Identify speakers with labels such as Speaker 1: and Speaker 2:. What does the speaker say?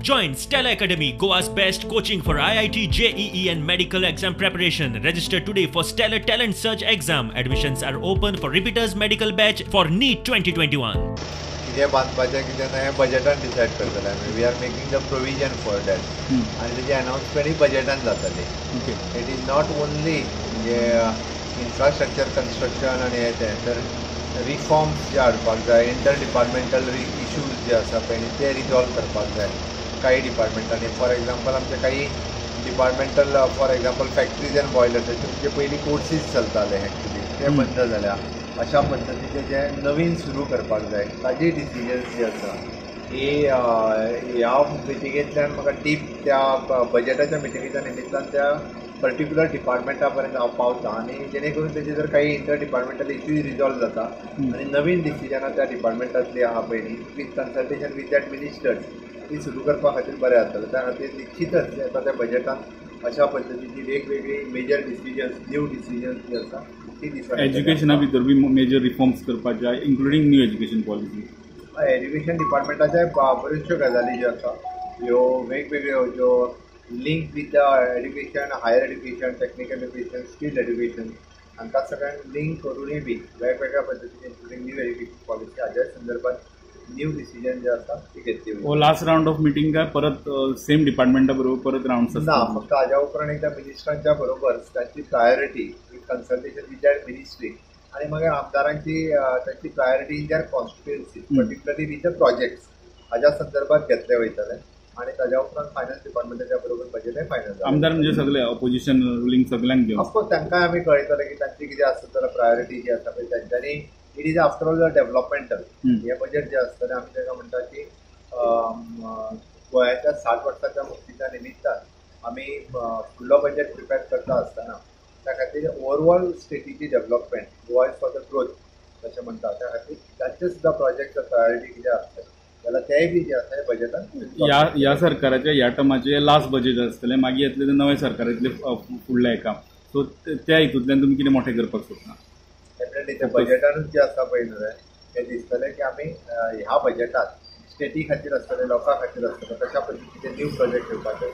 Speaker 1: Join Stellar Academy, Goa's best coaching for IIT, JEE and medical exam preparation. Register today for Stellar Talent Search exam. Admissions are open for repeaters medical batch for NEET 2021.
Speaker 2: कितें बांदपाचें कितें ना हें बजेटान decide करतले आमी. We are making the provision for that आनी तेजी अनावन्समेंटूय बजेटान जातली. It is not only म्हणजे इन्फ्रास्ट्रक्चर कन्स्ट्रक्शन आनी हें तें, तर रिफॉर्म्स जे हाडपाक जाय, इंटर डिपार्टमेंटल इशूज जे आसा पळय न्ही ते रिजॉल्व करपाक जाय काही डिपार्टमेंटांनी. फॉर एग्जाम्पल आमचे काही departmental, for example factories and boilers जे पयलीं कोर्सीस चलताले एक्चुली ते बंद जाल्या. अशा पद्दतीचे जे नवीन सुरू करपाक जाय ताजी डिसिजन्स जी आसा ही ह्या मिटिंगेंतल्यान म्हाका डीप त्या बजेटाच्या मिटिंगेच्या निमित्तान त्या पर्टिक्युलर डिपार्टमेंटा पर्यंत हांव पावता आनी जेणे करून तेजे जर काही इंटर डिपार्टमेंटल इश्यूज रिजॉल्व जाता आनी नवीन डिसिजनां त्या डिपार्टमेंटांतली आहा पळय न्ही with consultation with that ministers ती सुरू करपा खातीर बरें जातलें. त्या खातीर निश्चितच येता त्या बजेटान अशा पद्दतीची वेगवेगळी मेजर डिसिजन्स, न्यू डिसिजन्स जी आसा ती दिसून.
Speaker 3: एज्युकेशना भितर बी मेजर रिफॉर्म्स करपाचे आहा, including new education policy.
Speaker 2: Education डिपार्टमेंटाच्या बऱ्योचश्यो गजाली ज्यो आसा ह्यो वेगवेगळ्यो ज्यो link with the education, higher education, technical education, skill education हांकां सगळ्यांक लिंक करूनय बी वेगवेगळ्या पद्दतीन इन्क्लुडींग न्यू एज्युकेशन पॉलिसी हाज्या संदर्भात न्यू डिसिजन जे आसा ती घेतली.
Speaker 3: हो लास्ट रावंड ऑफ मिटींग काय परत सेम डिपार्टमेंटा बरोबर परत रावंड्स
Speaker 2: ना, फक्त हाज्या उपरांत एकदां मिनिस्टरांच्या बरोबर तांची priority with consultation with that ministry आनी मागीर आमदारांची तांची priority in their constituency particularly with the projects हाज्या संदर्भात घेतले वयतले आनी ताज्या उपरांत फायनान्स डिपार्टमेंटाच्या बरोबर बजेटय फायनल जालें.
Speaker 3: आमदार म्हणजे सगळे ऑपोजिशन रुलींग सगळ्यांक घेवन
Speaker 2: ऑफकोर्स तांकांय आमी कळयतले की तांची कितें आसत जाल्यार प्रायोरिटी जी आसा पळय तांच्यांनी. It is after all the developmental हें बजेट जें आसतलें आमी ताका म्हणटा की गोंयाच्या 60 वर्साच्या मुक्तीच्या निमित्तान आमी फुडलो बजेट प्रिपेर करता आसतना त्या खातीर overall स्टेटीची development, Goa is for the growth अशें म्हणटा, त्या खातीर तांचे सुद्दां प्रोजेक्ट प्रायोरिटी कितें आसतलें जाल्यार तेय बी जे आसा बजेटान.
Speaker 3: ह्या सरकाराच्या ह्या टर्माचें लास्ट बजेट आसतलें, मागीर येतलें तें नवें सरकार येतलें फुडल्या हेका, सो त्या हितूंतल्यान तुमी कितें मोठें करपाक सोदता?
Speaker 2: डेफिनेटली त्या बजेटानूच जें आसा पळय न्हू तें दिसतलें की आमी ह्या बजेटात स्टेटी खातीर आसतलें, लोकां खातीर आसतलें, कशा पद्दतीचे न्यू प्रोजेक्ट येवपाचे.